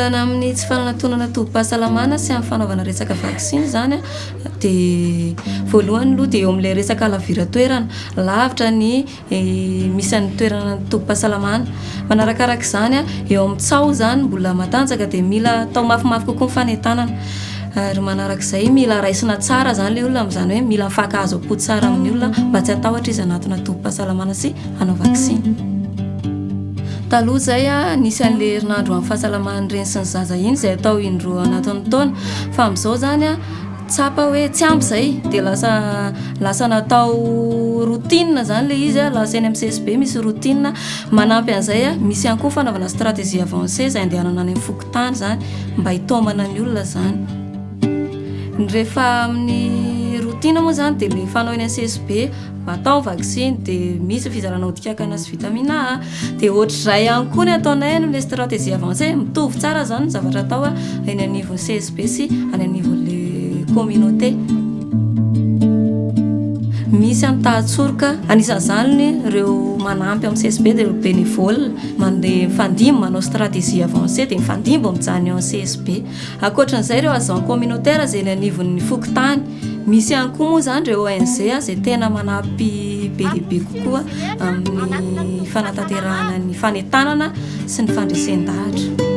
Olana amin'ny tsy fananatonana tobim-pahasalamana sy amin'ny fanaovana resaka vaksiny izany dia voalohany aloha dia eo amin'ilay resaka halaviran-toerana, lavitra ny misy an'ny toerana tobim-pahasalamana. Manarakaraka izany, eo amin'ny tsaho izany mbola matanjaka dia mila atao mafimafy kokoa ny fanentanana. Ary manarak'izay mila raisina tsara izany ilay olona amin'izany hoe mila mifankahazo am-po tsara amin'ny olona mba tsy hatahotra izy hanatona tobim-pahasalamana sy hanao vaksiny. Taloha izay, nisy an'ilay herinandro amin'ny fahasalaman'ny reny sy ny zaza iny izay atao indroa anatin'ny taona fa amin'izao izany tsapa hoe tsy ampy izay dia lasa lasa natao routine izany ilay izy, lasa eny amin'ny CSB misy routine. Manampy an'izay, misy ihany koa fanaovana stratégie avancée izay andehanana any amin'ny fokontany izany mba hitaomana ny olona izany. Ny rehefa amin'ny routine moa izany dia ilay fanao eny amin'ny CSB, atao ny vaksiny dia misy ny fizarana odi-kankana sy vitamine A, dia ohatr'izay ihany koa ny ataonay any amin'ilay stratégie avancée, mitovy tsara izany ny zavatra atao eny anivon'ny CSB sy any anivon'ilay communauté. Misy ny tahatsoroka, anisan'izany ireo manampy amin'ny CSB dia ireo bénévole mandeha mifandimby manao stratégie avancée dia mifandimby mijanona eo amin'ny CSB. Ankoatran'izay ireo agents communautaires izay eny anivon'ny fokontany. Misy ihany koa moa izany ireo ONG izay tena manampy be dia be kokoa amin'ny fanatanterahana ny fanentanana sy ny fandresen-dahatra.